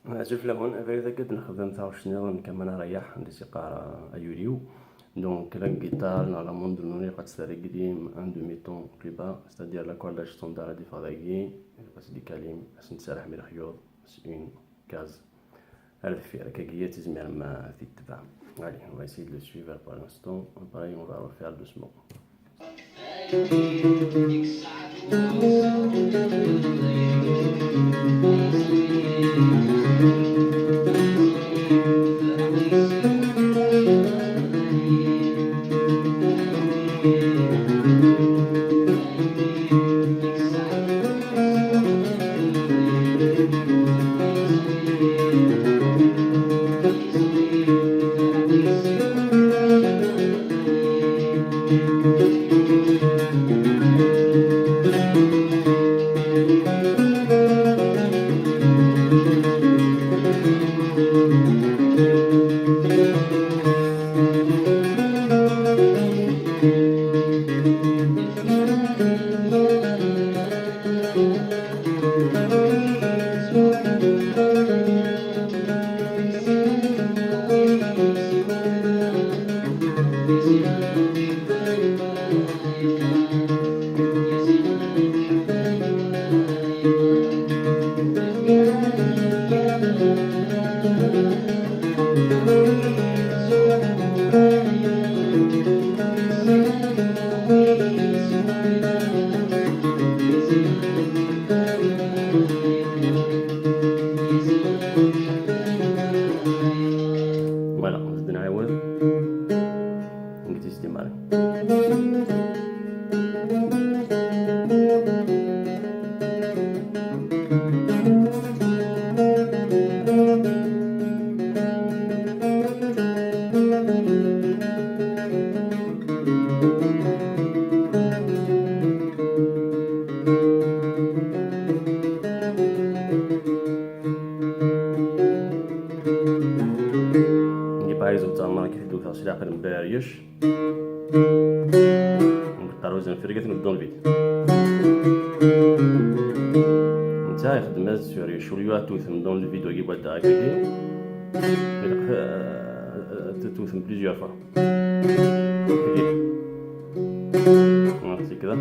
Azul fell-awen, abrid akka d-nexdem taɣect-nniḍen kamma nreyyeḥ anda s-iqqar ayur-iw. Donc la guitare neɣ la mandoline ilaq ad tt-terglim un demi-ton plus bas, c'est-à-dire l'accordage standard ad iffeɣ dagi, ilaq ad tt-dikalim, ad sen-tserrḥem i lexyuḍ s une case ar deffir. Akkagi ad tizmirem ad t-id-tebɛem. Allez, on va essayer de le suivre pour l'instant. Pareil, on va refaire doucement. Voilà, nɛawed ngi démarrer. Ngi par exemple تعمر كي تدوك تغسل عقل مباريش نقطع فرقة dans le vide. نتا يخدم sur شو توثم dans le vide وكي بدا هكاكي توثم plusieurs fois. كذا.